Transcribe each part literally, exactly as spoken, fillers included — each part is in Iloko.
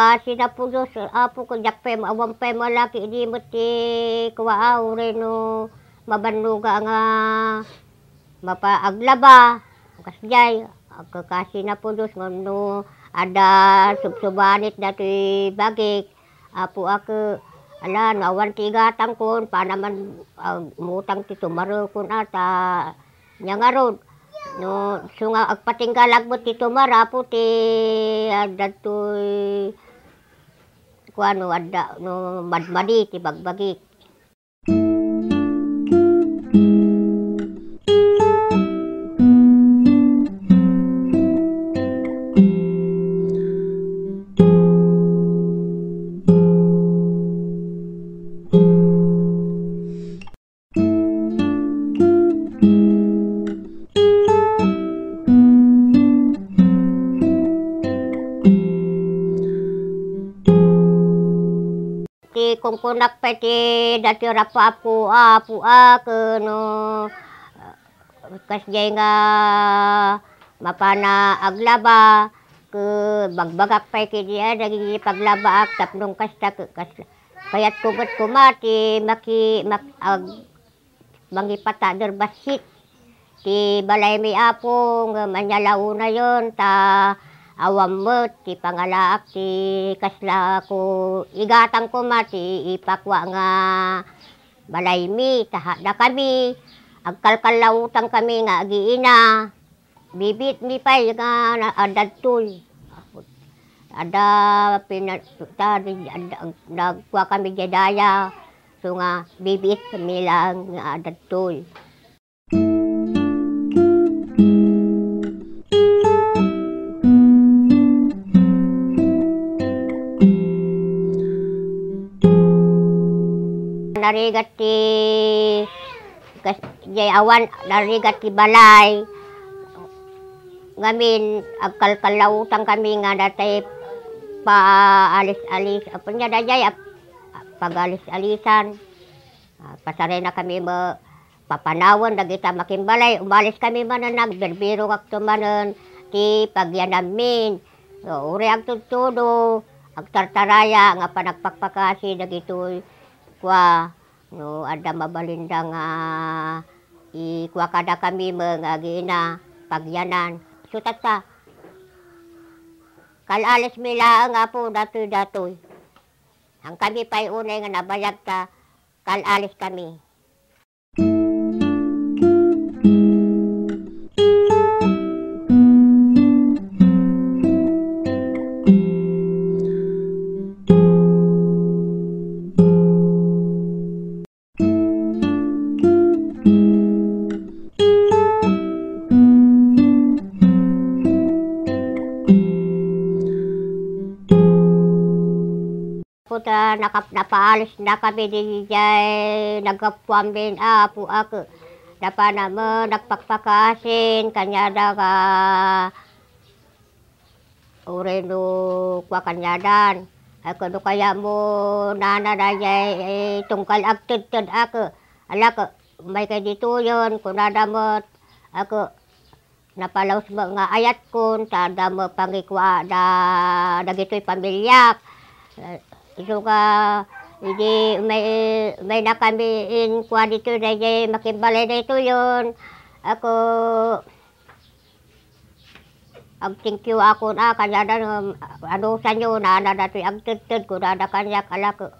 Kasi Apo Dios, Apo ko, diak pay, awan pay malaki idi met ti kua, a, uray no mabannoga nga mapa-, aglaba. Kasdiay, agkakasi Apo Dios, ngem no adda subsubanit datoy bagik, Apo ak, ala, no awan ti igatangkon, panaman, ah, umutang ti tumarekon a ta nia ngarud. No, isu nga agpatinggalag met ti tumar, Apo, ti adda ditoy, kuano, adda, no, madmadi ti bagbagik. Ti kunkunak pay ti dati rapaapko, Apo ak, no, kasdiay nga mapana aglaba, ket bagbagak pay kidi a dagiti paglabaak tapno kasta, ket kas-, kayatko met koma ti maki-, mak-, ag-, mangipatader bassit ti balaymi, Apo, ngem ania la unayen ta awan met ti pangalaak ti kasla ko, igatang koma ti ipakua nga balaymi, ta dakami, agkalkallautangkami nga agiina. Bibiitmi pay nga na-, adda ditoy. Adda pina-, ta, di-, adda, nagkuakami diay daya. So nga, bibiitkami laeng nga adda ditoy. Narigat ti kas-, diay awan, narigat ti balay. Ngamin, agkalkallautangkami nga natay paalis-alis. Apo nia daydiay, ap-, pagalis-alisan. Ah, pasaraynakami met papanawen dagita makimbalay. Umaliskami manen, nagbirbirongakto manen ti pagyananmin. So, uray agtudtudo, agtartaraya nga panagpakpakasi dagitoy kua, no adda mabalinda nga ikua kadakami met nga agiina, pagyanan. Isu tatta, kal-alismi laeng, Apo, datoy, datoy. Saankami pay unay nga nabayag ta kal-aliskami. Apo ta nakap-, napaalisnakami diay naggapuamin, Apo ak, napana met nagpakpakaasin kaniada nga uray no kua kaniadan. Ay, kuno kaya mo, nana, daydiay, eh, tunggal agtedted ak. Alak, umaykay ditoyen, kunada met, ak, napalaos met nga ayatkon, ta adda met pangikua da, dagitoy pamiliak. Eh, isu nga, idi umay, umaynakami in kua ditoy, daydiay makimbalay daytoyen. Ak, agthank you akon, a, kaniadan, um, anusanyo, nana datoy agtedted, kunada kaniak, alak,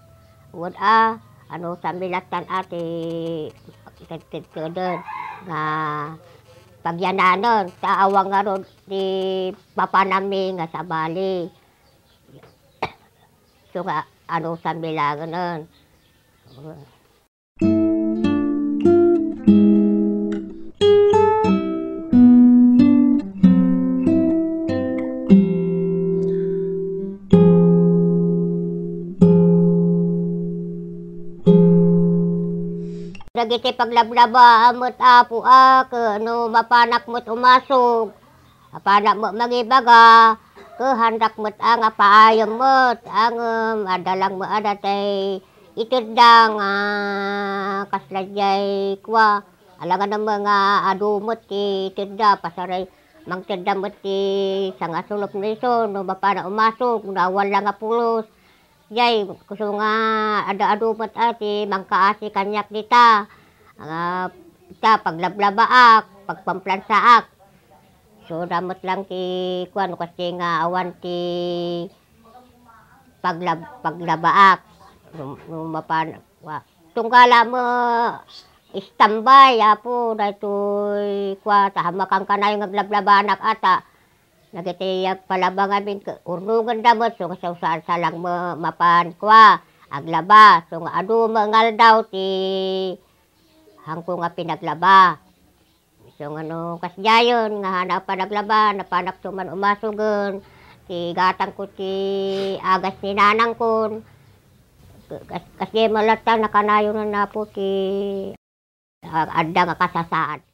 wen a, anusanmi lattan a ti tedtedteden nga pagyananen, ta awan ngarud ti papananmi nga sabali. Isu nga anusanmi laengen. Dagiti paglablabaa met, Apo, a, ket no mapanak met umasog, apanak met mangibaga, ket haandak met a nga paayem met, a, ngem adda lang met a datay itedda nga kasla diay kua, alangan met nga adu met ti itedda, pasaray, Mangtedda met ti sangasulup nga isu no mapan a umasog, no awan la nga pulos. Jay, kuso nga adu-adu met a ti mangkaasi kaniak dita. Ah, ita, paglablabaak, pagpamplansaak. Isuda met lang ti kuan, no kasta nga awan ti paglab-, paglabaak. No, no mapan, wa-, tunggala mo, istambay, Apo, daytoy, kua, ta hamakang kanayon nga aglablabanak ata. Dagiti agpalaba ngamin, ke-, urnongenda met, so, so, sa-, salang mo mapan, kua, aglaba, so, nga adu mo nga aldaw ti hangko nga pinaglaba. So, nga no, kasdiayen, nga hana panaglaba, napanak so man umasogen, ti gatangko ti agas ni nanangkon, kas-, kasdiay malatta, nakanayon na po ti, ah, adda nga kasasaad.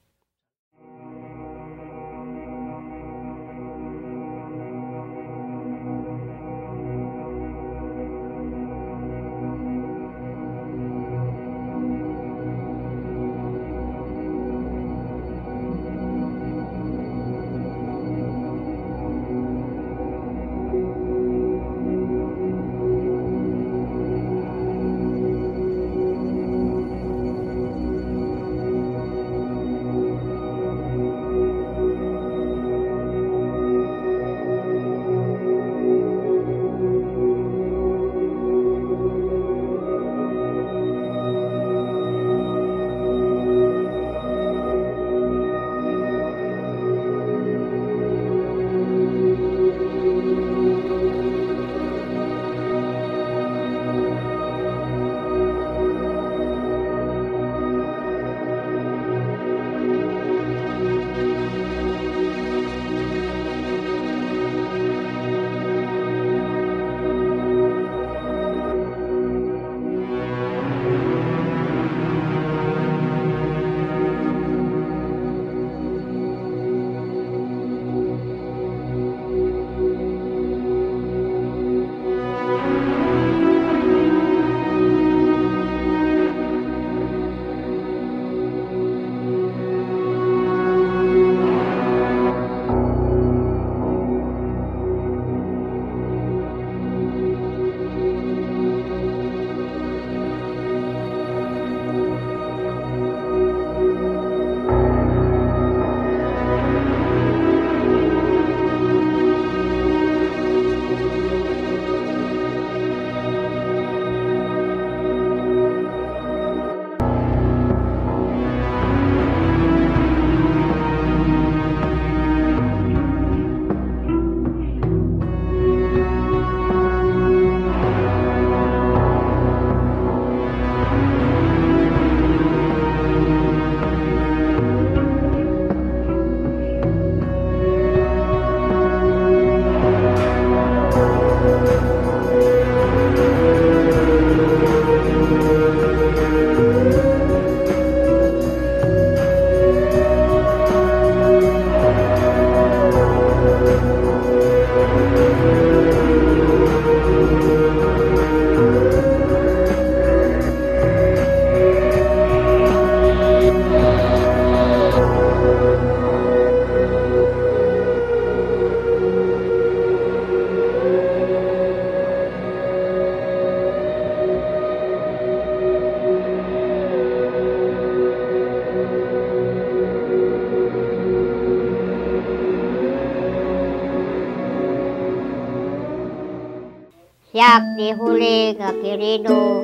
Siak ti huli nga Quirino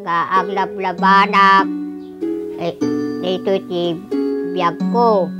nga aglablabanak, eh, daytoy ti biagko.